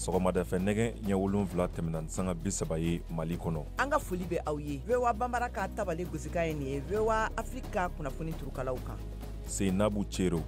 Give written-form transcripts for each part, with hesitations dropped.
Sɔgɔmada fɛ nɛgɛ ɲɛ 7 tɛmɛna ni sanga 30 ye Mali kɔnɔ. An ka foli bɛ aw ye VOA Banbara ka tabale gosikan ye nin ye VOA Afrique ka kunnafoni turukalaw kan. Seinabu Cero.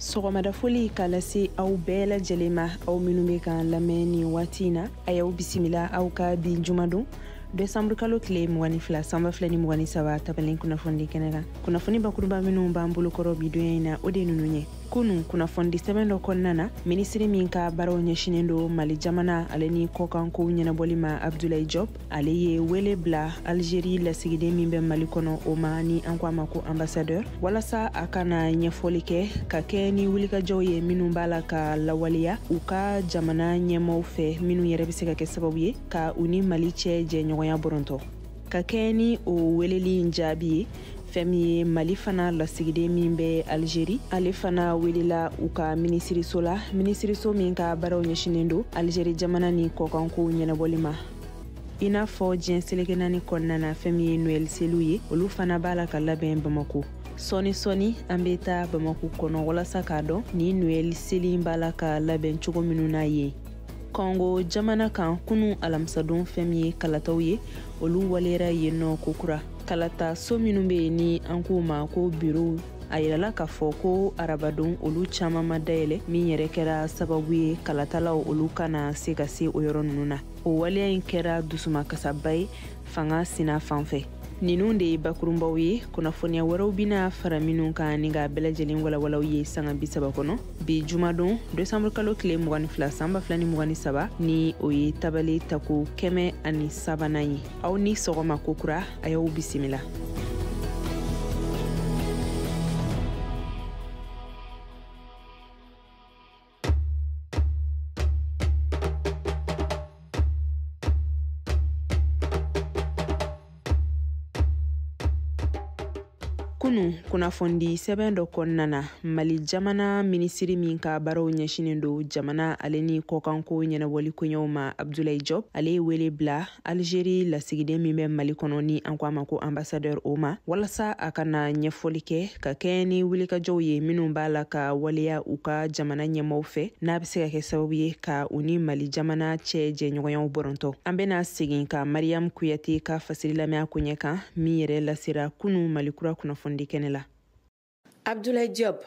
Sɔgɔmada foli k'a lase aw bɛɛ lajɛlen ma, aw minnu bɛ k'an lamɛn nin waati in na, a y'aw bisimila aw ka bi jumadon décembre kalo tile 22 san 2023 tabalen kunnafoni kɛnɛ kan. Kunnafoni bakuruba minnu b'an bolokɔrɔ bi donya in na, o de ninnu ye. Kunun kunnafonidi sɛbɛn dɔ kɔnɔna na, minisiri min ka baaraw ɲɛsinnen don Mali jamana ale ni kɔkankow ɲɛnabɔli ma, Abdoulaye Diop, ale ye wele bila Algérie lasigiden min bɛ Mali kɔnɔ o ma, ni an ko a ma ko ambassadeur, walasa a ka na ɲɛfɔli kɛ ka kɛ ni wulikajɔw ye minnu b'a la ka lawaleya u ka jamana ɲɛmaaw fɛ, minnu yɛrɛ bɛ se ka kɛ sababu ye ka u ni Mali cɛ jɛɲɔgɔnya bɔrɔntɔ. Ka kɛ ni o weleli in jaabi ye, fɛn min ye Mali fana lasigiden min bɛ Algérie, ale fana welela u ka minisiriso la, minisiriso min ka baaraw ɲɛsinnen don Algérie jamana ni kɔkankow ɲɛnabɔli ma. I n'a fɔ diɲɛ seleke naani kɔnɔna na, fɛn min ye Noël seliw ye, olu fana b'a la ka labɛn Bamako. Sɔɔni sɔɔni an bɛ taa Bamako kɔnɔ walasa k'a dɔn ni Noël seli b'a la ka labɛn cogo minnu na yen. Kɔngo jamana kan, kunun alamisadon fɛn min ye kalataw ye, olu waleyara yen nɔ kokura. Kalata so minnu bɛ yen ni an k'u ma ko bureau, a yirala k'a fɔ ko arabadon olu caman ma dayɛlɛ, min yɛrɛ kɛra sababu ye kalatalaw olu kana se ka se o yɔrɔ ninnu na. O waleya in kɛra dusumakasaba ye fanga sina fan fɛ. Ninnu de ye bakurunbaw ye, kunnafoniya wɛrɛw bɛna fara minnu kan ni k'a bɛɛ lajɛlen walawalaw ye sanga 30 kɔnɔ. Bi jumadon décembre kalo tile 22 san 2023, ni o ye tabale tako 103nan ye. Aw ni sɔgɔma kokura, a y'aw bisimila. Kunun kunnafonidi sɛbɛn dɔ kɔnɔna na, Mali jamana minisiri min ka baaraw ɲɛsinnen don jamana ale ni kɔkanko ɲɛnabɔli koɲɛw ma, Abdoulaye Diop, ale ye wele bila Algérie lasigiden min bɛ Mali kɔnɔ ni an ko a ma ko ambassadeur o ma, walasa a ka na ɲɛfɔli kɛ ka kɛɲɛ ni wulikajɔw ye minnu b'a la ka waleya u ka jamana ɲɛmaaw fɛ, n'a bɛ se ka kɛ sababu ye ka u ni Mali jamana cɛ jɛɲɔgɔnyaw bɔrɔntɔ. An bɛna segin ka Mariam Kuyate ka fasiri lamɛn a koɲɛ kan, min yɛrɛ lasera kunun Mali kura kunnafoni kɛnɛ la. Abdoulaye Diop,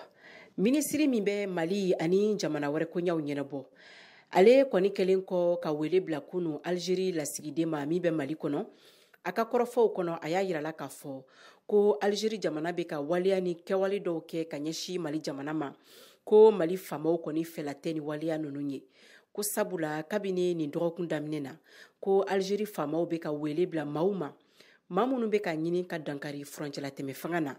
minisiri min bɛ Mali ani jamana wɛrɛ koɲɛw ɲɛnabɔ, ale kɔni kɛlen kɔ ka wele bila kunu Algérie lasigiden ma min bɛ Mali kɔnɔ. A ka kɔrɔfɔw kɔnɔ, a y'a yirala k'a fɔ ko Algérie jamana bɛ ka waleya ni kɛwale dɔw kɛ ka ɲɛsin Mali jamana ma, ko Mali faamaw kɔni fɛla tɛ ni waleya ninnu ye. Ko sabula kabini nin dɔgɔkun daminɛ na, ko Algérie faamaw bɛ ka wele bila maaw ma, maa minnu bɛ ka ɲini ka dankari furancɛlatɛmɛ fanga na,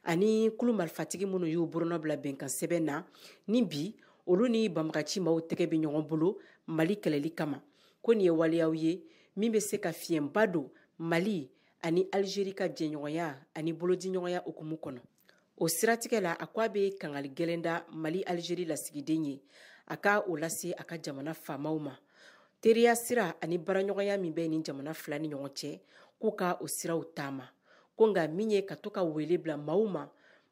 ani kulu marifatigi minnu y'u bolonɔ bila bɛnkan sɛbɛn na, ni bi olu ni banbagaci maaw tɛgɛ bɛ ɲɔgɔn bolo Mali kɛlɛli kama. Ko nin ye waleyaw ye min bɛ se ka fiɲɛba don Mali ani Algérie ka jɛɲɔgɔnya ani bolodiɲɔgɔnya hukumu kɔnɔ. O siratigɛ la, a ko a bɛ kangali gɛlɛn da Mali Algérie lasigiden ye, a ka o lase a ka jamana faamaw ma. Teriya sira ani baaraɲɔgɔnya min bɛ nin jamana fila ni ɲɔgɔn cɛ, k'u ka o siraw taama. Ko nka min ye ka to ka wele bila maaw ma,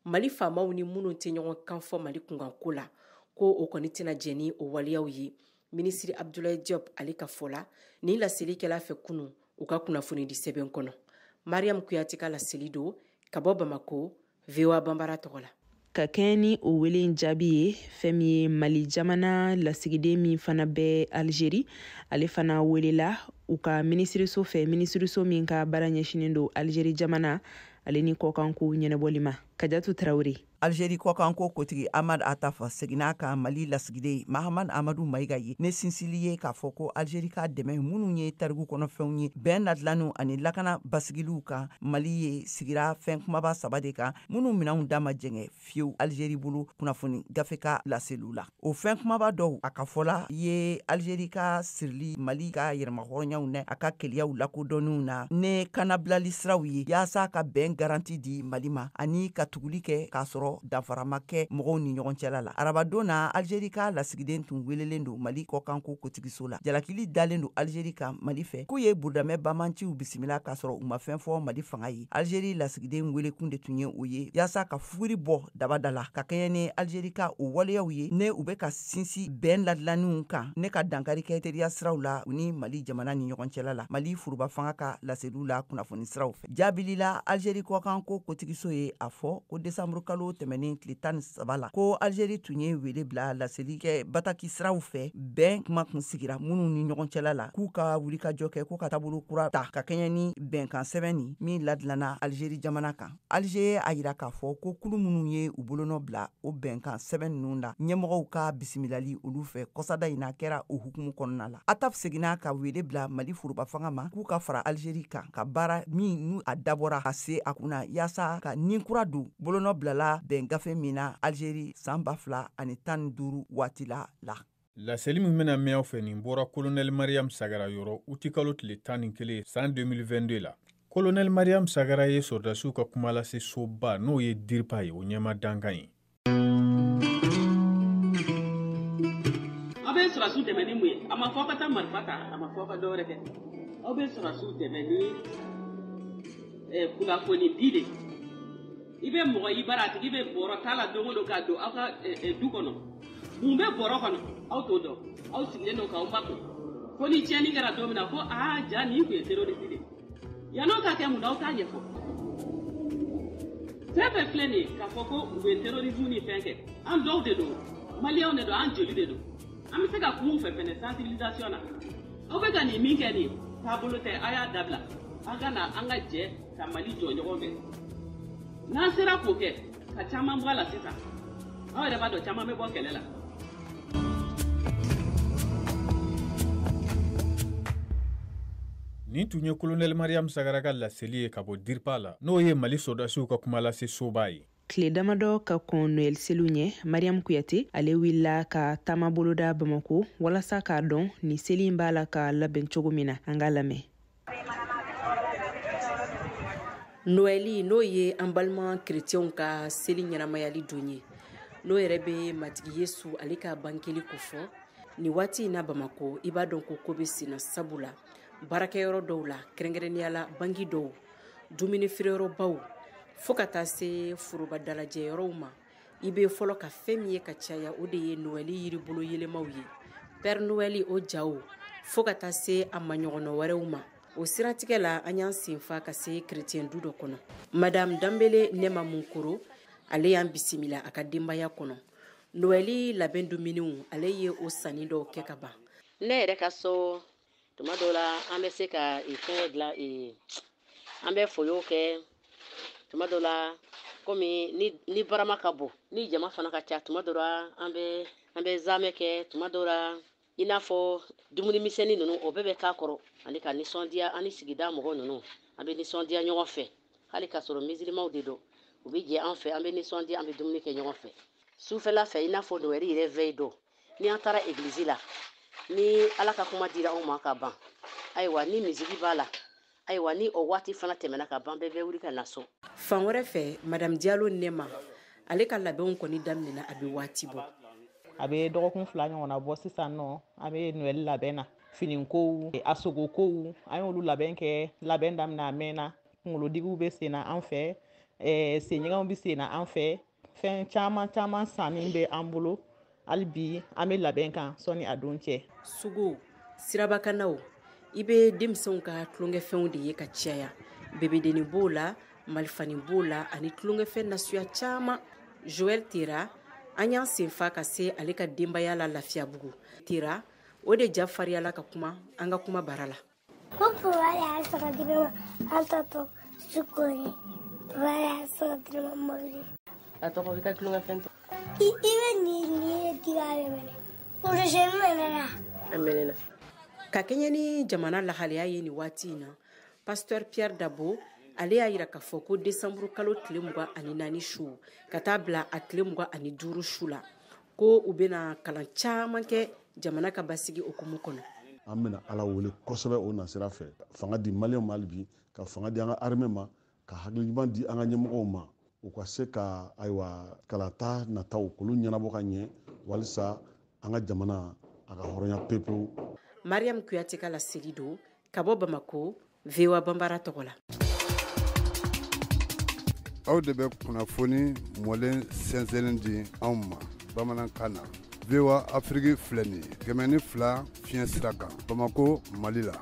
Mali faamaw ni minnu tɛ ɲɔgɔn kan fɔ Mali kunkanko la, ko o kɔni tɛna jɛn ni o waleyaw ye. Minisiri Abdoulaye Diop ale ka fɔ la, nin laseli kɛla fɛ kunun u ka kunnafonidi sɛbɛn kɔnɔ. Mariam Kuyate ka laseli don ka bɔ Bamako, VOA Banbara tɔgɔ la. Ka kɛɲɛ ni o wele in jaabi ye, fɛn min ye Mali jamana lasigiden min fana bɛ Algérie, ale fana welela u ka minisiriso fɛ, minisiriso min ka baara ɲɛsinnen don Algérie jamana ale ni kɔkanko ɲɛnabɔli ma. Kajatu Tarawele. Algérie kɔkanko kotigi Ahmad Attaf seginna ka Mali lasigiden Mahamad Amadu Mayiga ye ne sinsili ye k'a fɔ ko Algérie ka dɛmɛ minnu ye tariku kɔnɔfɛnw ye, bɛn ladilanniw ani lakana basigiliw kan, Mali ye sigira fɛn kumaba saba de kan minnu minɛnw da ma jɛngɛ fiyewu Algérie bolo kunnafoni gafe ka laseliw la. O fɛn kumaba dɔw a ka fɔ la ye Algérie ka sirili Mali ka yɛrɛmahɔrɔnyaw na a ka keleyaw lakodɔnniw na ne kanabilali siraw ye yaasa ka bɛn garanti di Mali ma ani ka ka tuguli kɛ k'a sɔrɔ danfara ma kɛ mɔgɔw ni ɲɔgɔn cɛla la. Arabadon na, Algérie ka lasigiden tun welelen don Mali kɔkanko kotigiso la. Jalakili dalen don Algérie kan Mali fɛ k'u ye burudamɛ bamanciw bisimila k'a sɔrɔ u ma fɛn fɔ Mali fanga ye. Algérie lasigiden welekun de tun ye o ye yaasa ka fuguri bɔ dabada la ka kɛɲɛ ni Algérie ka o waleyaw ye ne u bɛ ka sinsin bɛn ladilanniw kan ne ka dankari kɛ teriya siraw la u ni Mali jamana ni ɲɔgɔn cɛla la, Mali foroba fanga ka laseliw la kunnafoni siraw fɛ. Jaabili la, Algérie kɔkanko kotigiso ye a fɔ ko desanburu kalo tɛmɛnen tile 13 la, ko Algérie tun ye wele bila laseli kɛ bataki siraw fɛ bɛn kuma kun sigira minnu ni ɲɔgɔn cɛla la, k'u ka wulikajɔ kɛ ko ka taabolo kura ta ka kɛɲɛ ni bɛnkan sɛbɛn nin min ladilanna Algérie jamana kan. Alger a yira k'a fɔ ko kulu minnu ye u bolonɔ bila o bɛnkan sɛbɛn ninnu la, ɲɛmɔgɔw ka bisimilali olu fɛ kɔsada in na kɛra o hukumu kɔnɔna la. Ataf seginna ka wele bila Mali foroba fanga ma k'u ka fara Algérie kan ka baara min n'u a dabɔra ka se a kunna yaasa ka nin kura don bolonɔ bilala bɛn gafe min na Algérie san 2015 waati la. Laseli min bɛna mɛn aw fɛ nin bɔra Colonel Mariam Sagara yɔrɔ utikalo tile 11 san 2022 la. Colonel Mariam Sagara ye sɔrɔdasiw ka kumalase soba n'o ye DIRPA ye, o ɲɛma dankan ye. Aw bɛ sɔrɔdasiw dɛmɛ ni mun ye? A ma fɔ aw ka taa marifa ta, a ma fɔ aw ka dɔwɛrɛ kɛ. Aw bɛ sɔrɔdasiw dɛmɛ ni kunnafoni di de. I bɛ mɔgɔ i bara, a tigi bɛ bɔrɔ t'a la don o don k'a don aw ka du kɔnɔ. Mun bɛ bɔrɔ kɔnɔ? Aw t'o dɔn. Aw sigilen don k'aw makun. Fo ni tiɲɛni kɛra don min na ko aa ja nin tun ye terroriste de ye. Yann'o ka kɛ mun na aw t'a ɲɛfɔ. Fɛn fɛn filɛ nin ye k'a fɔ ko u bɛ terrorisme ni fɛn kɛ, an dɔw de don, maliyɛnw de don, an joli de don. An bɛ se ka kuma u fɛ fɛnɛ sensibilisation na. Aw bɛ ka nin min kɛ nin ye, taabolo tɛ, a y'a dabila. An ka na an ka jɛ ka Mali jɔ ɲɔgɔn fɛ. N'an sera k'o kɛ, ka caman bɔ a la sisan, aw yɛrɛ b'a dɔn caman bɛ bɔ kɛlɛ la. Nin tun ye Colonel Mariam Sagara ka laseli ye ka bɔ DIRPA la, n'o ye Mali sɔrɔdasiw ka kumalase soba ye. Tile damadɔ ka kɔn Noël seliw ɲɛ, Mariam Kuyate ale wulila ka taama boloda Bamako walasa k'a dɔn ni seli in b'a la ka labɛn cogo min na. An k'a lamɛn. Noël n'o ye an balima kerecɛnw ka seli ɲɛnamayali don ye, n'o yɛrɛ bɛ Matigi Yesu ale ka bangeli kofɔ. Nin waati in na Bamako, i b'a dɔn ko ko bɛ senna, sabu la baarakɛyɔrɔ dɔw la, kɛrɛnkɛrɛnnenya la banki dɔw, dumuni feereyɔrɔbaw, fo ka taa se foroba dalajɛyɔrɔw ma, i bɛ fɔlɔ ka fɛn min ye ka caya, o de ye Noël yiribolo yɛlɛmaw ye, Père Noël o jaw, fo ka taa se a maɲɔgɔnna wɛrɛw ma. O siratigɛ la, an y'an senfa ka se kerecɛn du dɔ kɔnɔ. Madame Danbele Nɛma Munkoro, ale y'an bisimila a ka denbaya kɔnɔ. Noël labɛn dumuniw, ale ye o sanni dɔw kɛ ka ban. Ne yɛrɛ ka so, tuma dɔw la an bɛ se ka fɛn dilan, an bɛ foyo kɛ. Tuma dɔw la komi ni barama ka bon, ni jama fana ka ca, tuma dɔw la an bɛ zamɛ kɛ. Tuma dɔw la i n'a fɔ dumuni misɛnnin ninnu, o bɛɛ bɛ k'a kɔrɔ, ani ka nisɔndiya an ni sigida mɔgɔ ninnu, an bɛ nisɔndiya ɲɔgɔn fɛ. Hali k'a sɔrɔ misilimaw de don, u bɛ jɛ an fɛ, an bɛ nisɔndiya, an bɛ dumuni kɛ ɲɔgɔn fɛ. Sufɛla fɛ, i n'a fɔ Noël yɛrɛ veille don, ni an taara egilizi la, ni Ala ka kuma dira anw ma ka ban, ayiwa ni misigi b'a la, ayiwa ni o waati fana tɛmɛna ka ban, bɛɛ bɛ wuli ka na so. Fan wɛrɛ fɛ, Madame Diallo Nɛma ale ka labɛnw kɔni daminɛna a bɛ waati bɔ. A bɛ dɔgɔkun 2 ɲɔgɔnna bɔ sisan nɔ, an bɛ Noël labɛn na, finikow, a sogokow, an y'olu labɛn kɛ, labɛn daminɛ a mɛnna. Kunkolodigiw bɛ sen na an fɛ, senɲɛgɛnw bɛ sen na an fɛ, fɛn caman caman sanni bɛ an bolo. Hali bi an bɛ labɛn kan sɔnni a don cɛ. Sugu, sirabakanaw, i bɛ denmisɛnw ka tulonkɛfɛnw de ye ka caya. Bebedennin b'o la, malifani b'o la, ani tulonkɛfɛn nasuya caman. Joël Tera, an y'an senfa ka se ale ka denbaya la Lafiyabugu. Tera, o de ja fariyala ka kuma an ka kuma bara la. Ko papa y'a sɔrɔ di ne ma, an tɔ sukori. Papa y'a sɔrɔ di ne ma mobili. A tɔgɔ i ka tulonkɛfɛn tɔ. I bɛ nin ye di ale minɛ. Kurusi mɛnɛna. A mɛnɛna. Ka kɛɲɛ ni jamana lahalaya ye nin waati in na, Pasteur Pierre Dabo ale y'a yira k'a fɔ ko desanburu kalo tile 24 su ka taa bila a tile 25 su la, ko u bɛna kalan caman kɛ jamana ka basigi hukumu kɔnɔ. An bɛna Ala wele kosɛbɛ o nasira fɛ, fanga di maliyɛnw ma hali bi, ka fanga di an ka armée ma, ka hakili ɲuman di an ka ɲɛmɔgɔw ma. U ka se ka ayiwa kalata nataw k'olu ɲɛnabɔ ka ɲɛ walisa an ka jamana a ka hɔrɔnya pewu. Mariam Kuyate ka laseli don ka bɔ Bamako, VOA Banbara tɔgɔ la. Aw de bɛ kunnafoni mɔlen sɛnsɛnnen di anw ma bamanankan na. VOA Afrique filɛ nin ye 102 fiɲɛ sira kan Bamako, Mali la.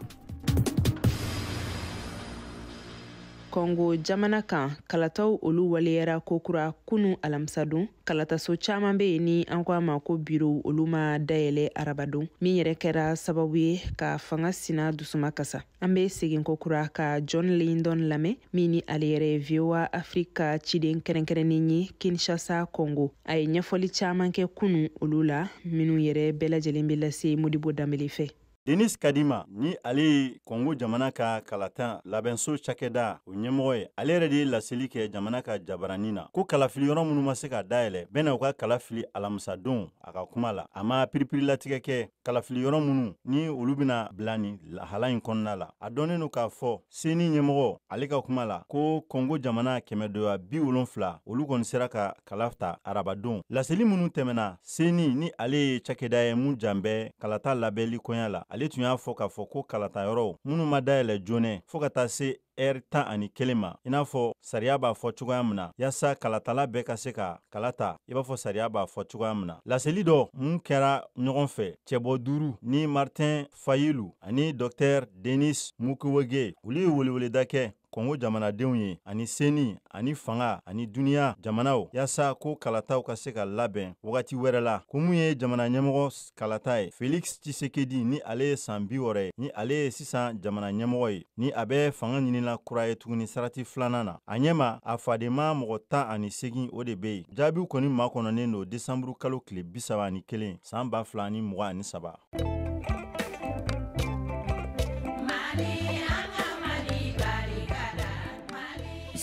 Kɔngo jamana kan, kalataw olu waleyara kokura kunu alamisadon. Kalataso caman bɛ yen ni an ko a ma ko biro, olu ma dayɛlɛ arabadon, min yɛrɛ kɛra sababu ye ka fanga sina dusuma kasa. An bɛ segin kokura ka John Lindon lamɛn, min ni ale yɛrɛ ye VOA Afrique ka ciden kɛrɛnkɛrɛnnen ye Kinshasa, Congo. A ye ɲɛfɔli caman kɛ kunu olu la, minnu yɛrɛ bɛɛ lajɛlen bɛ lase Modibo Danbele fɛ. Denis Kadima, ni ale ye Kongo jamana ka kalata labɛnso cakɛda o ɲɛmɔgɔ ye, ale yɛrɛ de ye laseli kɛ jamana ka jabaranin na ko kalafili yɔrɔ minnu ma se ka dayɛlɛ, bɛna u ka kalafili alamisadon. A ka kuma la, a ma piripirilatigɛ kɛ kalafili yɔrɔ minnu ni olu bɛna bila nin lahala in kɔnɔna la. A dɔnnen don k'a fɔ CENI ɲɛmɔgɔ, ale ka kuma la, ko Kongo jamana 170, olu kɔni sera ka kala ta arabadon. Laseli minnu tɛmɛna, CENI, ni ale ye cakɛda ye mun jan bɛ kalata labɛnli koɲa la, ale tun y'a fɔ k'a fɔ ko kalata yɔrɔw minnu ma dayɛlɛ joona fo ka taa se ɛri 11 ma, i n'a fɔ sariya b'a fɔ cogoya min na, yaasa kalatala bɛɛ ka se ka kala ta i b'a fɔ sariya b'a fɔ cogoya min na. Laseli dɔ mun kɛra ɲɔgɔn fɛ, cɛbɔ duuru ni Martin Fayulu ani Dr Denis Mukwege, olu ye weleweleda kɛ Kɔngo jamanadenw ye ani CENI ani fanga ani duniya jamanaw, yaasa ko kalataw ka se ka labɛn wagati wɛrɛ la. Ko mun ye jamana ɲɛmɔgɔ kalata ye, Felix Tshisekedi, ni ale ye san 60 ye, ni ale ye sisan jamana ɲɛmɔgɔ ye, ni a bɛ fanga ɲinila kura ye tuguni sarati filanan na, a ɲɛma a fadenma mɔgɔ 18, o de bɛ yen. Jaabiw kɔni makɔnɔnen don desanburu kalo tile 31 san 2023.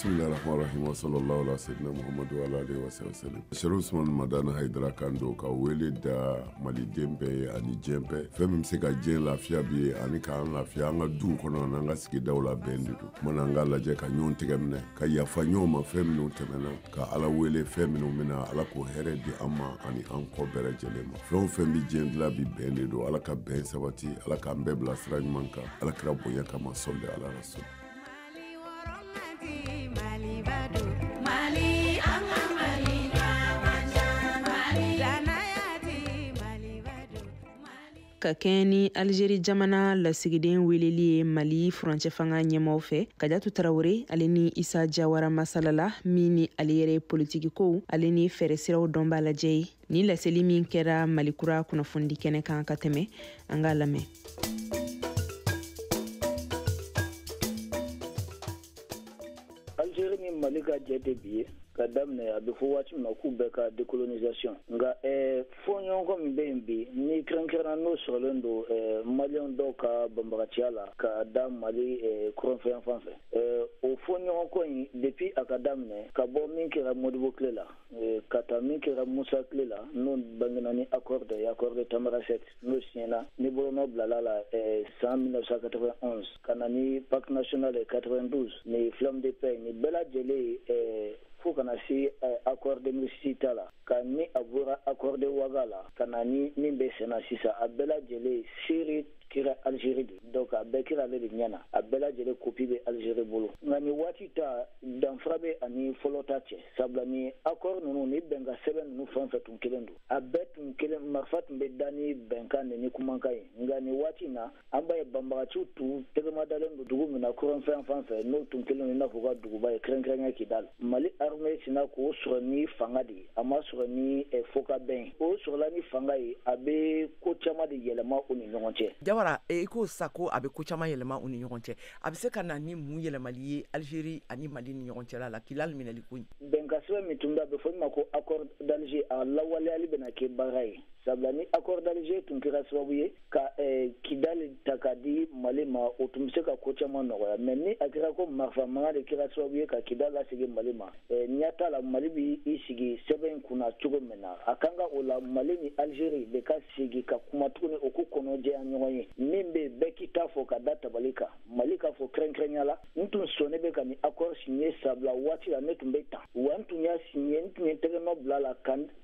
Bismillahirrahmanirrahim wa sallallahu ala sayyidina Muhammadu wa ala alihi wa sallam. Sherif Usman Madani Haidara kan don ka wele da maliden bɛɛ ye ani diɲɛ bɛɛ. Fɛn min bɛ se ka diɲɛ lafiya bi ye ani k'an lafiya an ka duw kɔnɔ n'an ka sigidaw la, bɛn de don. Kumana an k'a lajɛ ka ɲɔgɔn tɛgɛ minɛ, ka yafa ɲɔgɔn ma fɛn minnu tɛmɛna, ka Ala wele fɛn minnu bɛna, Ala k'o hɛrɛ di an ma ani an kɔ bɛɛ lajɛlen ma. Fɛn o fɛn bɛ diɲɛ dilan bi, bɛn de don. Ala ka bɛn sabati, Ala k'an bɛɛ bila sira ɲuman kan, Ala kira bonya kama, sɔli ala rasul. Ka kɛɲɛ ni Algérie jamana lasigiden weleli ye Mali furancɛ fanga ɲɛmaw fɛ, Kajatu Tarawele ale ni Isa Jawara masalala, min ni ale yɛrɛ ye politiki kow ale ni fɛɛrɛsiraw dɔnbaa lajɛ ye. Ni laseli min kɛra Mali kura kunnafonidi kɛnɛ kan ka tɛmɛ, an k'a lamɛn. Algérie ni Mali ka jɛ de bi ye ka daminɛ, a bɛ fɔ waati min na k'u bɛɛ ka décolonisation, nka fɔɲɔgɔnkɔ min bɛ yen bi, ni kɛrɛnkɛrɛnna n'o sɔrɔlen don maliyɛn dɔw ka banbagaciya la ka da Mali kɔrɔnfɛ fan fɛ, o fɔɲɔgɔnkɔ in, depuis a ka daminɛ, ka bɔ min kɛra Modibo tile la ka taa min kɛra Musa tile la, n'o bangena ni accord de ye, accord de Tamanrasset, n'o signena ni bolonɔ bilala la san 1991, ka na ni pacte national 92 ni flamme de paix, ni bɛɛ lajɛlen, fo kana se accord de 2006 ta la, ka ni a bɔra accord de Ouaga la ka na ni min bɛ sen na sisan, a bɛɛ lajɛlen seere kɛra Algérie de. Donc a bɛɛ kɛra ale de ɲɛ na, a bɛɛ lajɛlen copie bɛ Algérie bolo. Nka nin waati ta, danfara bɛ ani fɔlɔ ta cɛ, sabula ni accord ninnu ni bɛnkan sɛbɛn ninnu fɛn o fɛn tun kelen don, a bɛɛ tun kelen, marifa tun bɛ da ni bɛnkan de ni kumakan ye. Nka nin waati in na, an b'a ye banbagaciw tun tɛgɛma dalen don dugu min na kɔrɔnfɛ fan fɛ, n'o tun kelen don i n'a fɔ u ka duguba ye, kɛrɛnkɛrɛnya Kidal, Mali armée sinna k'o sɔrɔ ni fanga de ye, a ma sɔrɔ ni fɔkabɛn ye. O sɔrɔla ni fanga ye, a bɛ ko caman de yɛlɛma u ni ɲɔgɔn cɛ. Jawara, i ko sa ko a bɛ ko caman yɛlɛma u ni ɲɔgɔn cɛ. A bɛ se ka na ni mun yɛlɛmali ye Algérie ani Mali ni ɲɔgɔn cɛla la, Kidal minɛli ko in? Bɛnkan sɛbɛn min tun bɛ, a bɛ fɔ min ma ko accord d'Alger, a lawaleyali bɛna kɛ baara ye. Sabula ni accord d'Alger tun kɛra sababu ye ka Kidali ta k'a di Mali ma, o tun bɛ se ka ko caman nɔgɔya. Mais ni a kɛra ko marifa mankan de kɛra sababu ye ka Kidali lasegin Mali ma, ɲɛ t'a la Mali b'i sigi sɛbɛn in kunna cogo min na. A kan ka o la Mali ni Algérie de ka sigi ka kuma tuguni, o k'u kɔnɔjɛya ɲɔgɔn ye. Min bɛ yen, bɛɛ k'i ta fɔ ka da tabali kan. Mali k'a fɔ kɛrɛnkɛrɛnya la, n tun sɔnnen bɛ ka nin accord signer, sabula waati la ne tun bɛ tan wa, n tun y'a signer, n tun ye tɛgɛnɔ bila la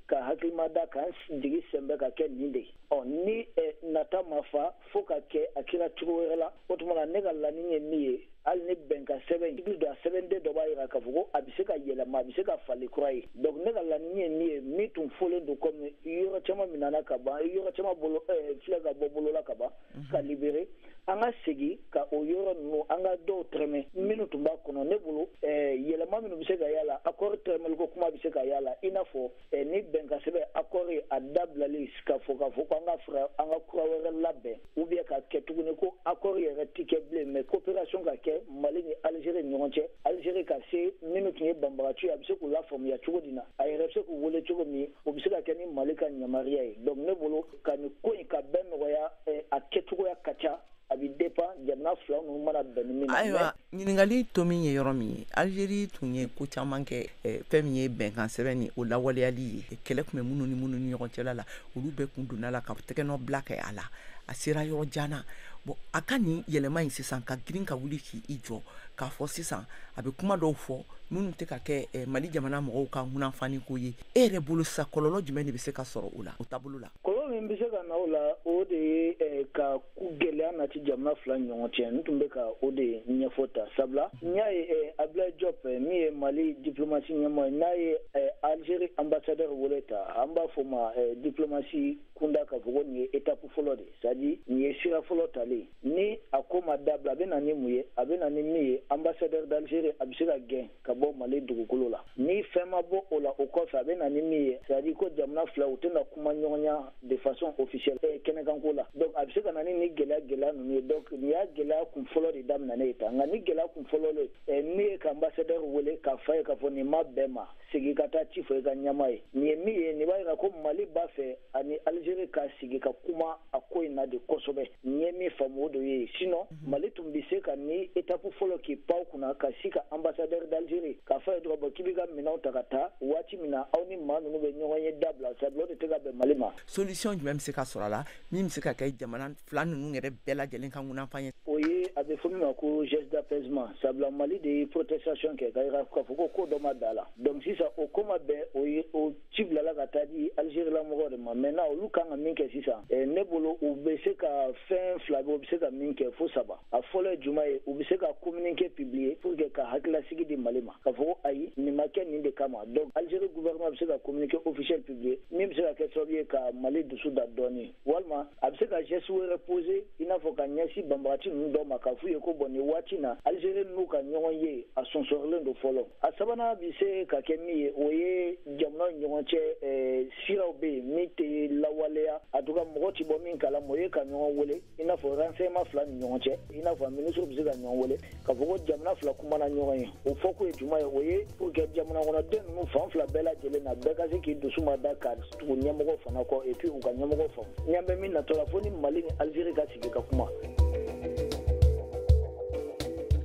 ka hakilima da k'an jigi sɛnbɛ ka kɛ nin de ye. Ɔ ni nata ma fa fo ka kɛ a kɛra cogo wɛrɛ la, o tuma na ne ka laɲini ye min ye, hali ni bɛnkan sɛbɛn i don a sɛbɛnden dɔ b'a jira k'a fɔ ko a bɛ se ka yɛlɛma, a bɛ se ka falen kura ye. Donc ne ka laɲini ye min ye, min tun fɔlen don, komi yɔrɔ caman minɛna ka ban, yɔrɔ caman bolo filɛ ka bɔ bolo la ka ban ka libérer, an ka segin ka o yɔrɔ ninnu, an ka dɔw tɛrɛmɛ minnu tun b'a kɔnɔ. Ne bolo, yɛlɛma minnu bɛ se ka y'a la, accord tɛrɛmɛli ko kuma bɛ se ka y'a la, i n'a fɔ ni bɛnkan sɛbɛn accord ye a dabilali ka fɔ k'a fɔ ko an ka fara an ka kura wɛrɛ labɛn, ou bien ka kɛ tuguni ko accord yɛrɛ ti kɛ bilen, mais coopération ka kɛ Mali ni Algérie ni ɲɔgɔn cɛ. Algérie ka se minnu tun ye banbagaci ye, a bɛ se k'u lafaamuya cogo di na, a yɛrɛ bɛ se k'u wele cogo min, o bɛ se ka kɛ ni Mali ka yamaruya ye. Donc ne bolo, ka nin ko in ka bɛɛ nɔgɔya, a kɛcogoya ka ca, a bɛ dépend jamana fila ninnu mana bɛn ni min na. Ayiwa, ɲininkali to min ye yɔrɔ min ye, Algérie tun ye ko caman kɛ, fɛn min ye bɛnkan sɛbɛn ni o lawaleyali ye. Kɛlɛ tun bɛ minnu ni minnu ni ɲɔgɔn cɛla la, olu bɛɛ kun donna la ka tɛgɛnɔ bila kɛ a la, a sera yɔrɔ jan na. Bon, a ka nin yɛlɛma in sisan ka girin ka wuli k'i jɔ k'a fɔ sisan a bɛ kuma dɔw fɔ minnu tɛ ka kɛ Mali jamana mɔgɔw ka ŋunanfani ko ye, e yɛrɛ bolo sisan, kɔlɔlɔ jumɛn de bɛ se ka sɔrɔ o la, o taabolo la? Kɔlɔlɔ min bɛ se ka na o la, o de ye ka gɛlɛya nati jamana fila ni ɲɔgɔn cɛ. N tun bɛ ka o de ɲɛfɔ ta, sabula n y'a ye Abdoulaye Diop min ye Mali diplomatie ɲɛmɔgɔ ye, n'a ye Algérie ambassadeur wele ta, an b'a fɔ ma diplomatie kunda k'a fɔ ko nin ye étape fɔlɔ de, c'est à dire nin ye sira fɔlɔ talen. Ni a ko ma dabila, a bɛ na ni mun ye? A bɛ na ni min ye, ambassadeur d'Algérie a bɛ se ka gɛn ka bɔ Mali dugukolo la. Ni fɛn ma bɔ o la, o kɔfɛ a bɛ na ni min ye, c'est à dire ko jamana fila u tɛna kuma ɲɔgɔnya de façon officielle kɛnɛkanko la. Donc a bɛ se ka na ni gɛlɛya ninnu ye. Donc nin y'a gɛlɛya kun fɔlɔ de daminɛ ye tan. Nka ni gɛlɛya kun fɔlɔ ye min ye, ka ambassadeur wele k'a f'a ye k'a fɔ nin ma bɛn ma, segin ka taa ci fɔ i ka ɲɛmaa ye. Nin ye min ye, nin b'a jira ko Mali b'a fɛ ani Algérie ka sigi ka kuma a ko in na de kosɛbɛ. Nin ye min faamu, o de ye. Sinon Mali tun bɛ se ka ni étape fɔlɔ k'i pan o kunna ka si ka ambassadeur d'Algérie k'a fɔ a ye dɔrɔn, bon, k'i b'i ka minɛnw ta ka taa waati min na aw ni maa ninnu bɛ ɲɔgɔn ye dabila, sabula o de tɛ ka bɛn Mali ma. Solution jumɛn bɛ se ka sɔrɔ a la min bɛ se ka kɛ jamana fila ninnu yɛrɛ bɛɛ lajɛlen ka ŋunanfan ye? O ye a bɛ fɔ min ma ko geste d'apaisement, sabula Mali de ye protestation kɛ ka yira k'a fɔ ko ko dɔ ma bɛn a la. Donc sisan o ko ma bɛn, o ye o ci bilala ka taa di Algérie la mɔgɔw de ma. Maintenant olu kan ka min kɛ sisan, ne bolo, u bɛ se ka fɛn fila bɛ, u bɛ se ka min kɛ fo saba. A fɔlɔ ye jumɛn ye? U bɛ se ka communiqué publier pour que ka hakililasigi di Mali ma k'a fɔ ko ayi, nin ma kɛ nin de kama. Donc Algérie gouvernement bɛ se ka communiqué officiel publier min bɛ se ka kɛ sababu ye ka Mali dusu da dɔɔni, walima a bɛ se ka geste wɛrɛ poser, i n'a fɔ ka ɲɛsin banbagaci ninnu dɔw ma k'a f'u ye ko bon, nin waati na Algérie n'u ka ɲɔgɔn ye a sɔnsɔrɔlen don fɔlɔ. A sabanan bɛ se ka kɛ min ye, o ye jamanaw ni ɲɔgɔn cɛ siraw bɛ yen min tɛ lawaleya, en tout cas mɔgɔ ti bɔ min kalama, o ye ka ɲɔgɔn wele, i n'a fɔ renseignement fila ni ɲɔgɔn cɛ, i n'a fɔ ministre bɛ se ka ɲɔgɔn wele k'a fɔ ko jamana fila kumana ɲɔgɔn ye. O fɔko ye jumɛn ye? O ye pour que jamana kɔnɔden ninnu fan fila bɛɛ lajɛlen na, bɛɛ ka se k'i dusu ma da ka tugu ɲɛmɔgɔ fana kɔ, et puis u ka ɲɛmɔgɔ faamu. Ɲɛ bɛ min natɔ la, fo ni Mali ni Algérie ka sigi ka kuma.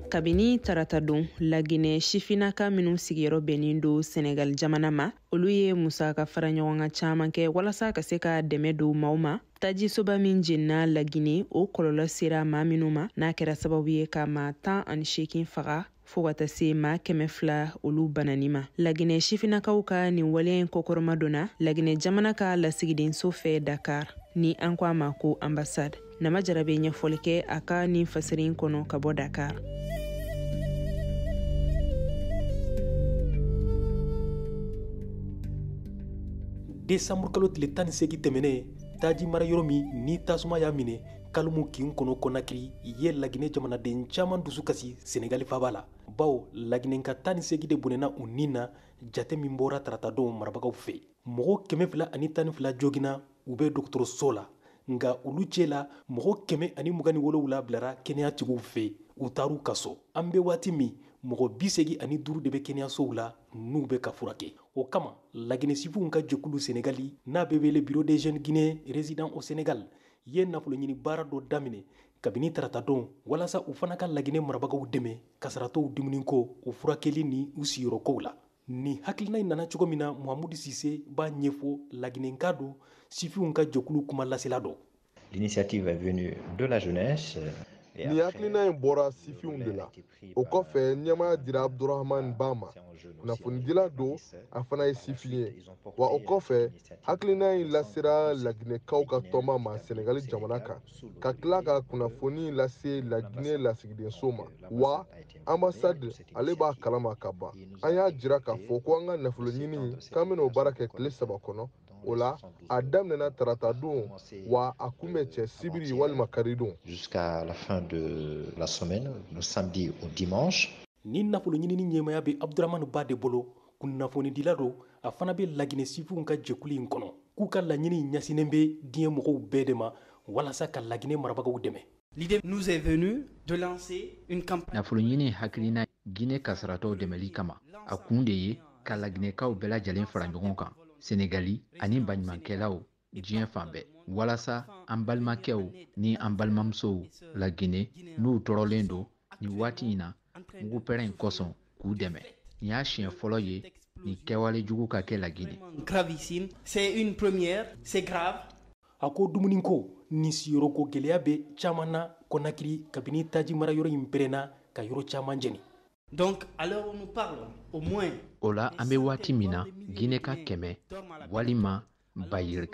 Kabini tarata don, Laginɛ sifinnaka minw sigiyɔrɔ bɛnnen don Senegal jamana ma, olu ye musaka fara ɲɔgɔn kan caman kɛ walasa ka se ka dɛmɛ don maaw ma tajisoba min jenina Laginɛ, o kɔlɔlɔ sera maa minnu ma, n'a kɛra sababu ye ka maa 18 faga fɔɔ ka taa se maa 200 olu banani ma. Laginɛ sifinnakaw ka nin waleya in kɔkɔrɔma donna Laginɛ jamana ka lasigidenso fɛ Dakar, ni an ko a ma ko ambassade. Nama Jara bɛ ɲɛfɔli kɛ a ka nin fasiri in kɔnɔ ka bɔ Dakar. Desanburu kalo tile 18 tɛmɛnen, taji mara yɔrɔ min ni tasuma y'a minɛ Kaloum kin kɔnɔ Conakry ye Laginɛ jamanaden caman dusu kasi Senegali faba la, bawo Laginɛka 18 de bɔnɛna u ni na. Jate min bɔra taratadon marabagaw fɛ, mɔgɔ 212 joginna, u bɛ dɔgɔtɔrɔso la, nka olu cɛ la mɔgɔ 127 bilara kɛnɛyatigiw fɛ, u taar'u ka so. An bɛ waati min, mɔgɔ 85 de bɛ kɛnɛyasow la n'u bɛ ka furakɛ. O kama Laginɛ sifinw ka jɛkulu Senegali n'a bɛ wele Bureau des jeunes guinéens résidents au Sénégal ye nafolo ɲini baara dɔ daminɛ kabini taratadon walasa u fana ka Laginɛ marabagaw dɛmɛ kasaratɔw dumuniko, u furakɛli ni u sigiyɔrɔkow la. Ni hakilina in nana cogo min na, Muhamudu Sise b'a ɲɛfɔ, Laginɛka don, sifinw ka jɛkulu kuma lasela don. L'initiative est venue de la jeunesse. Nin hakilina in bɔra sifinw de la. O kɔfɛ, ɲɛmaaya dira Abdurahman Ba ma, kunnafonidila don, a fana ye sifin ye. Wa o kɔfɛ, hakilina in lasera Laginɛkaw ka tɔnba ma Senegali jamana kan, ka tila ka kunnafoni lase Laginɛ lasigidenso ma. Wa ambassade ale b'a kalama ka ban. An y'a jira k'a fɔ ko an ka nafolo ɲini k'an bɛna o baara kɛ tile 3 kɔnɔ. O la, a daminɛna tarata don, wa a kun bɛ cɛ sibiri walima karidon. Jusqu'à la fin de la semaine, le samedi au dimanche. Ni nafolo ɲinini ɲɛmaya bɛ Abdurahmane Ba de bolo, kunnafonidila don, a fana bɛ Laginɛ sifinw ka jɛkulu in kɔnɔ. K'u ka laɲini ɲɛsinnen bɛ diɲɛ mɔgɔw bɛɛ de ma walasa ka Laginɛ marabagaw dɛmɛ. L'idée nous est venue de lancer une campagne. Nafolo ɲini hakilina Guinée kasaratɔw dɛmɛli kama, a kun de ye ka Laginɛkaw bɛɛ lajɛlen fara ɲɔgɔn kan, Senegali ani baɲumankɛlaw diɲɛ fan bɛɛ, walasa an balimakɛw ni an balimamusow Laginɛ n'u tɔɔrɔlen don nin waati in na mugupɛrɛn in kosɔn k'u dɛmɛ. Nin y'a siɲɛ fɔlɔ ye nin kɛwale jugu ka kɛ Laginɛ. Gravissime, c'est une première, c'est grave. A ko dumuniko ni siyɔrɔko gɛlɛya bɛ caman na Conakry kabini taji marayɔrɔ in pɛrɛnna ka yɔrɔ caman jeni. Donc, à l'heure où nous parlons, au moins. O la, an bɛ waati min na, Guinée ka 100 walima 20 000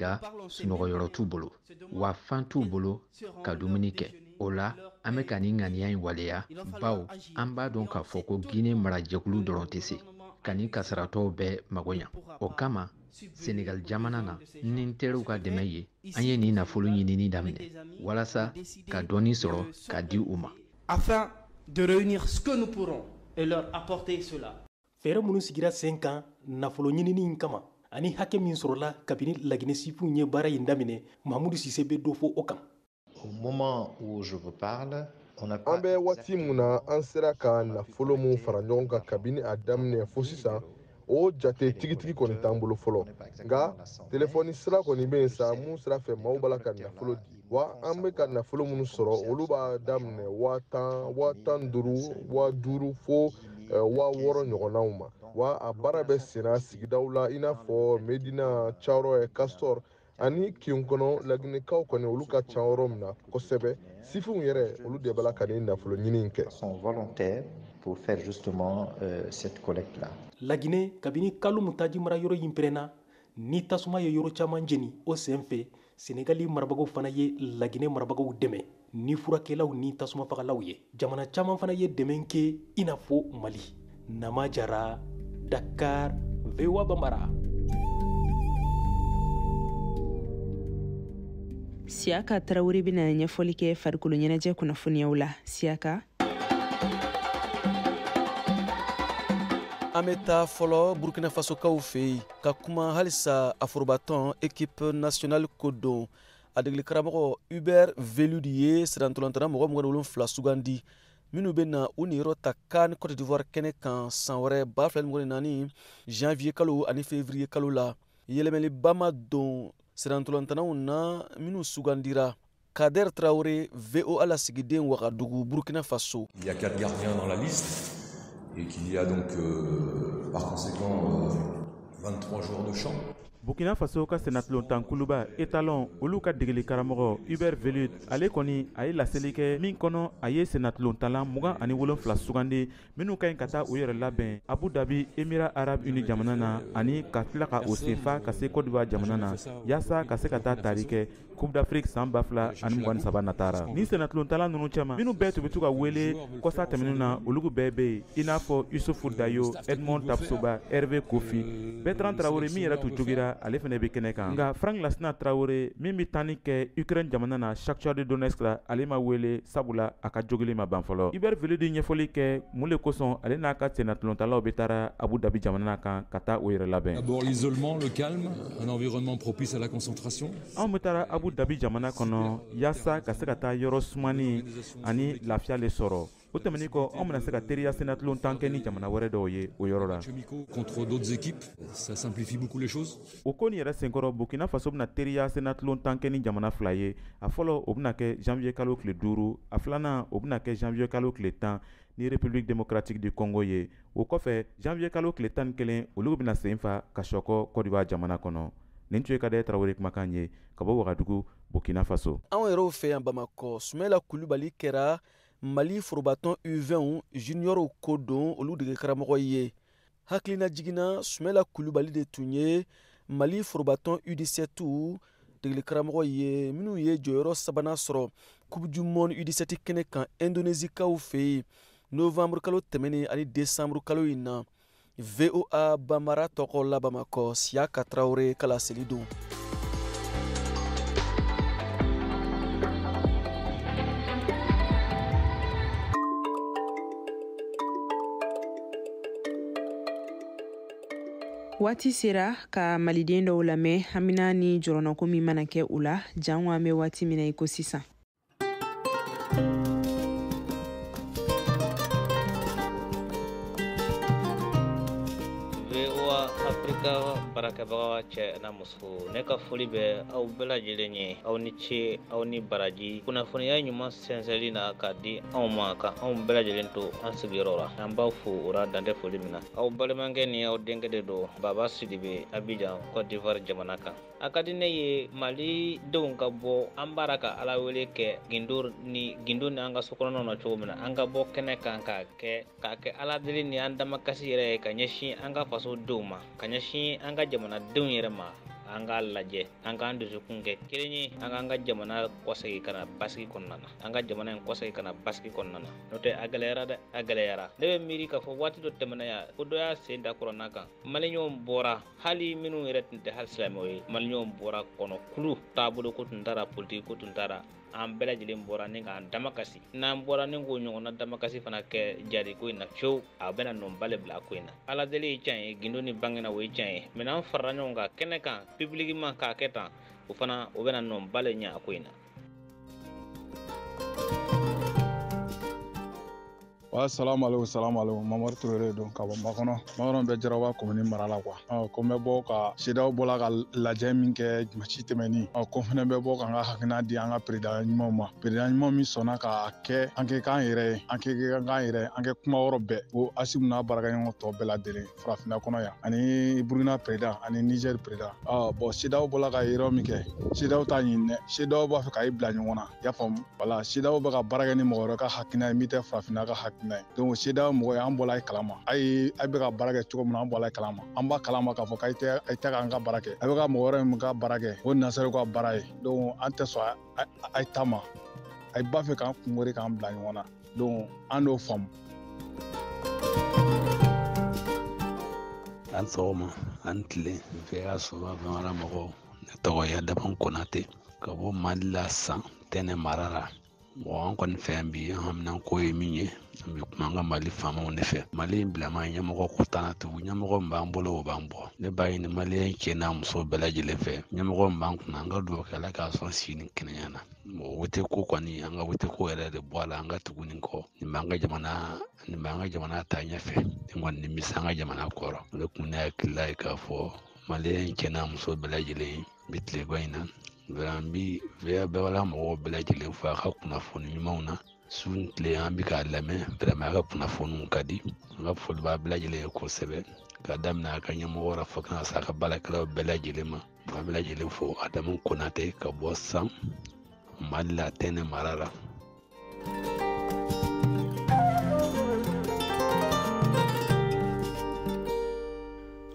sunɔgɔyɔrɔ t'u bolo, wa fan t'u bolo ka dumuni kɛ. O la, an bɛ ka nin ŋaniya in waleya, bawo an b'a dɔn k'a fɔ ko Guinée marajɛkulu dɔrɔn tɛ se ka nin kasaratɔw bɛɛ mago ɲa. O kama, Senegal jamana na, ni n teriw ka dɛmɛ ye, an ye nin nafolo ɲinini daminɛ walasa ka dɔɔni sɔrɔ ka di u ma. Afin de réunir ce que nous pourrons et leur apporter cela. Fɛɛrɛ minnu sigira sen kan nafolo ɲinini in kama ani hakɛ min sɔrɔla kabini Laginɛ sifinw ye baara in daminɛ, Mahamudu Sise bɛ dɔ fɔ o kan. Au moment où je vous parle, on n'a An bɛ waati mun na, an sera ka nafolo mun fara ɲɔgɔn kan kabini a daminɛ fo sisan, o jate tigitigi kɔni t'an bolo fɔlɔ. Nka telefɔni sira kɔni bɛ yen sa, mun sira fɛ maaw b'a la ka nafolo di. Wa an bɛ ka nafolo minnu sɔrɔ, olu b'a daminɛ 10 000, 15 000, 5 000 fo 6 000 ɲɔgɔnnaw ma. Wa a baara bɛ senna sigidaw la, i n'a fɔ Medina, Thiaroye, Castor ani kin kɔnɔ. Laginɛkaw kɔni, olu ka ca yɔrɔ min na kosɛbɛ, sifinw yɛrɛ, olu de b'a la ka nin nafolo ɲini in kɛ. Sont volontaires pour faire justement cette collecte-là. Laginɛ, kabini kalo mun taji mara yɔrɔ in pɛrɛnna ni tasuma ye yɔrɔ caman jeni, o sen fɛ Senegali marabagaw fana ye Laginɛ marabagaw dɛmɛ ni furakɛlaw ni tasuma fagalaw ye. Jamana caman fana ye dɛmɛ kɛ, i n'a fɔ Mali. Nama Jara, Dakar, VOA Bambara. Siyaka Tarawele bɛna ɲɛfɔli kɛ farikolo ɲɛnajɛ kunnafoniyaw la. Siyaka. An bɛ taa fɔlɔ Burkina Fasokaw fɛ yen ka kuma halisa a forobatɔn équipe nationale ko don. A degeli karamɔgɔ Hubert Velud ye sirantolantana mɔgɔ 27 sugandi minnu bɛ na u niyɔrɔ ta CAN Côte d'Ivoire kɛnɛ kan san wɛrɛ 2024 janvier kalo ani février kalo la. Yɛlɛmɛliba ma don sirantolantanaw na minnu sugandira. Kader Traoré, VOA lasigiden Wagadugu, Burkina Faso. Il y a quatre gardiens dans la liste et qu'il y a donc par conséquent 23 joueurs de champ. Burkina Faso ka senatulontankuluba Étalon, olu ka degeli karamɔgɔ Hubert Velud, ale kɔni a ye laseli kɛ min kɔnɔ, a ye senatulontalan 27 sugandi minnu ka ɲi ka taa u yɛrɛ labɛn Abu Dhabi, Émirats Arabes Unis jamana na, ani ka tila ka o senfa ka se Côte d'Ivoire jamana na, yaasa ka se ka taa tari kɛ Coupe d'Afrique san 2023 natara. Ni senatulontalan ninnu cɛma, minnu bɛɛ tun bɛ to ka wele kɔsa tɛmɛnenw na, olu bɛɛ bɛ yen, i n'a fɔ Yusufu Dayo, Edmond Tapsoba, Hervé Kofi. Bertrand Traoré min yɛrɛ tun jogira, ale fana bɛ kɛnɛ kan. Nka Frank Lasina Traoré min bɛ tanni kɛ Ukraine jamana na, Shakhtar de Donetsk la, ale ma wele, sabula a ka jogili ma ban fɔlɔ. Hubert Velud ɲɛfɔli kɛ mun le kosɔn ale n'a ka sennatolontalaw bɛ taara Abu Dhabi jamana kan ka taa o yɛrɛ labɛn. D'abord l'isolement, le calme, un environnement propice à la concentration. Anw bɛ taara Abu Dhabi jamana kɔnɔ yaasa ka se ka taa yɔrɔ sumani ani lafiya le sɔrɔ. O tɛmɛnen kɔ, anw bɛna se ka teriya sennatulon tan kɛ ni jamana wɛrɛ dɔw ye o yɔrɔ la. Contre d'autres équipes, ça simplifie beaucoup les choses. O ko nin yɛrɛ senkɔrɔ, Burkina Faso bɛna teriya sennatulon tan kɛ ni jamana 2 ye. A fɔlɔ, o bɛna kɛ janvier kalo tile 5, a filanan, o bɛna kɛ janvier kalo tile 10 ni République démocratique du Congo ye. O kɔfɛ, janvier kalo tile 11, olu bɛna sen fa ka sɔkɔ Côte d'Ivoire jamana kɔnɔ. Nin tun ye Kadɛ Tarawele kumakan ye ka bɔ Wagadugu, Burkina Faso. Anw yɛrɛw fɛ yan Bamakɔ, Sumala Kulubali kɛra Mali forobatɔn U20 juniorw ko don olu dege karamɔgɔ ye. Hakilina jiginna, Sumala Kulubali de tun ye Mali forobatɔn U17 degeli karamɔgɔ ye, minnu ye jɔyɔrɔ sabanan sɔrɔ Coupe du monde U17 kɛnɛ kan Indonésikaw fɛ yen novembre kalo tɛmɛnen ani décembre kalo in na. VOA Bambara tɔgɔ la Bamakɔ, Siyaka Tarawele ka laseli don. Waati sera ka maliden dɔw lamɛn hamina ni jɔrɔnɔko min mana kɛ u la, jango an bɛ waati min na i ko sisan. VOA Afrika baarakɛbaga cɛ n'a muso, ne ka foli bɛ aw bɛɛ lajɛlen ye. Aw ni ce, aw ni baraji kunnafoniya ɲuman sɛnsɛnli na k'a di anw ma, ka anw bɛɛ lajɛlen to an sigiyɔrɔ la. An b'aw fo o la dantɛ foli min na. Aw balimakɛ ni aw denkɛ de don, Baba Sidibe, Abidjan, Côte d'Ivoire jamana kan. A ka di ne ye Mali denw ka bɔ, an b'ara ka Ala wele kɛ gindo ni gindo ni an ka sokɔnɔnaw na cogo min na, an ka bɔ kɛnɛ kan k'a kɛ Ala deli ni an damakasi yɛrɛ ye ka ɲɛsin an ka faso denw ma, ka ɲɛsin an ka jamanadenw yɛrɛ ma. An k'a lajɛ, an k'an dusukun kɛ kelen ye, an k'an ka jamana kɔsegin ka na basigi kɔnɔna na, an ka jamana in kɔsegin ka na basigi kɔnɔna na. N'o tɛ, a gɛlɛyara dɛ, a gɛlɛyara. Ne bɛ miiri k'a fɔ waati dɔ tɛmɛna yan, ko dɔ y'a sen da kuranna kan, maliyɛnw bɔra, hali minnu yɛrɛ tun tɛ hali silamɛw ye, maliyɛnw bɔra kɔnɔ kulu taabolo ko tun taara, politiki ko tun taara, an bɛɛ lajɛlen bɔra ni k'an damakasi. N'an bɔra ni k'o ɲɔgɔnna damakasi fana kɛ jari ko in na fiyewu, a bɛna nɔnba le bila a ko in na. Ala deli ye tiɲɛ ye, gindo ni bangena o ye tiɲɛ ye, mɛ n'an farala ɲɔgɔn kan kɛnɛ kan publiquement k'a kɛ tan, o fana o bɛna nɔnba le ɲɛ a ko in na. Wa salamu aleykum, salamu aleykum. Mamadu Touré don ka bɔ Makɔnɔ. Makɔnɔ bɛ Jaraba commune mara la quoi. Ko n bɛ bɔ ka CEDEAO bɔla ka lajɛ min kɛ dimanche tɛmɛnin. Ko fɛnɛ bɛ bɔ k'an ka hakilina di an ka président ɲumanw ma. Président ɲuman min sɔnna k'a kɛ an kɛ k'an yɛrɛ ye, an kɛ k'an yɛrɛ, an kɛ kuma yɔrɔ bɛɛ. Ko Assimi n'a baarakɛɲɔgɔn tɔ bɛɛ lajɛlen farafinna kɔnɔ yan, ani Burkina président ani Niger président. Bon, CEDEAO bɔla ka yɔrɔ min kɛ, CEDEAO t'a ɲini dɛ. CEDEAO b'a fɛ k'a bila ɲɔgɔn na. I y'a faamu? Voilà, CEDEAO bɛ ka baara kɛ ni mɔgɔ wɛrɛ ka hakilina ye min tɛ farafinna ka hakilina. Donc CEDEAO mɔgɔ ye, an bɔla kalama. A ye a bɛ ka baara kɛ cogo min na, an bɔla kalama. An b'a kalama k'a fɔ k'a tɛ k'an ka baara kɛ. A bɛ ka mɔgɔ wɛrɛ min ka baara kɛ, o nasaraw ka baara ye. Donc an tɛ sɔn a ta ma. A b'a fɛ k'an kungori k'an bila ɲɔgɔn na. Donc an n'o faamu. An sɔgɔma, an tile, VOA soba bamara mɔgɔw. Ne tɔgɔ ye Adama Konate ka bɔ Mali la San Tɛnɛ mara la. Mɔgɔ an kɔni fɛ yan bi, an hamina ko ye min ye, an bɛ kuma an ka Mali faamaw de fɛ. Mali in bilama ɲɛmɔgɔ ko t'an na tugun, ɲɛmɔgɔ min b'an bolo o b'an bɔ. Ne b'a ɲini maliyɛn cɛ n'a muso bɛɛ lajɛlen fɛ, ɲɛmɔgɔ min b'an kunna, an ka dugawu kɛ Ala k'a sɔn si ni kɛnɛya na. Mɔgɔ wote ko kɔni, an ka wote ko yɛrɛ de bɔ a la, an ka tugu nin kɔ. Nin b'an ka jamana, nin b'an ka jamana taa ɲɛfɛ. Nin kɔni nin bɛ se an ka jamana kɔrɔ. O de kun ne hakilila ye k'a fɔ maliyɛn cɛ n'a muso bɛɛ lajɛlen bi tileba in na. An bi VOA bɛɛ mɔgɔw bɛɛ lajɛlen fo a ka kunnafoni ɲumanw na. Su ni tile an bi k'a lamɛn, vraiment a ka kunnafoniw ka di. An ka foli b'a bɛɛ lajɛlen ye kosɛbɛ, k'a daminɛ a ka ɲɛmɔgɔ la fo ka na se a ka baarakɛlaw bɛɛ lajɛlen ma. An bɛɛ lajɛlen fo Adamu Konate ka bɔ San Mali la Tɛnɛ mara la.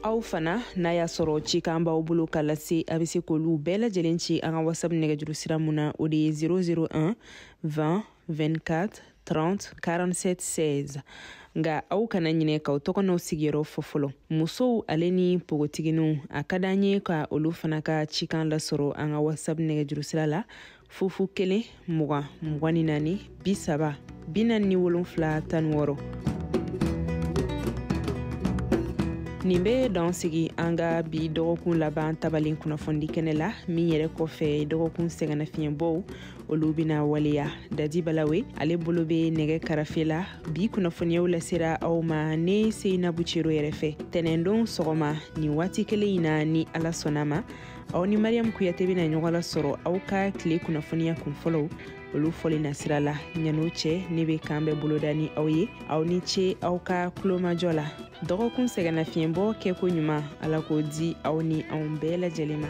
Aw fana n'a y'a sɔrɔ cikan b'aw bolo ka lase, a bɛ se k'olu bɛɛ lajɛlen ci an ka WhatsApp nɛgɛjuru sira mun na, o de ye 001 20 24 30 47 16. Nka aw kana ɲinɛ k'aw tɔgɔ n'aw sigiyɔrɔ fɔ fɔlɔ. Musow ale ni npogotigininw, a ka d'an ye ka olu fana ka cikan lasɔrɔ an ka WhatsApp nɛgɛjuru sira la 0 1 20 24 30 47 16. Nin bɛ dan sigi an ka bi dɔgɔkun laban tabalen kunnafonidi kɛnɛ la, min yɛrɛ kɔfɛ dɔgɔkun sɛgɛnnafiɲɛbɔw olu bɛna waleya. Dadi Balawe, ale bolo bɛ nɛgɛ karafe la. Bi kunnafoniyaw lasera aw ma ne Seyinabu Cero yɛrɛ fɛ. Tɛnɛndon sɔgɔma nin waati kelen in na, ni Ala sɔnna ma, aw ni Mariam Kuyate bɛna ɲɔgɔn lasɔrɔ aw ka tile kunnafoniya kunfɔlɔw olu fɔli nasira la. Ɲan'o cɛ, ne bɛ kan bɛɛ boloda ni aw ye. Aw ni ce aw ka kulomajɔ la. Dɔgɔkun sɛgɛnnafiɲɛbɔ kɛko ɲuman, Ala k'o di aw ni anw bɛɛ lajɛlen ma.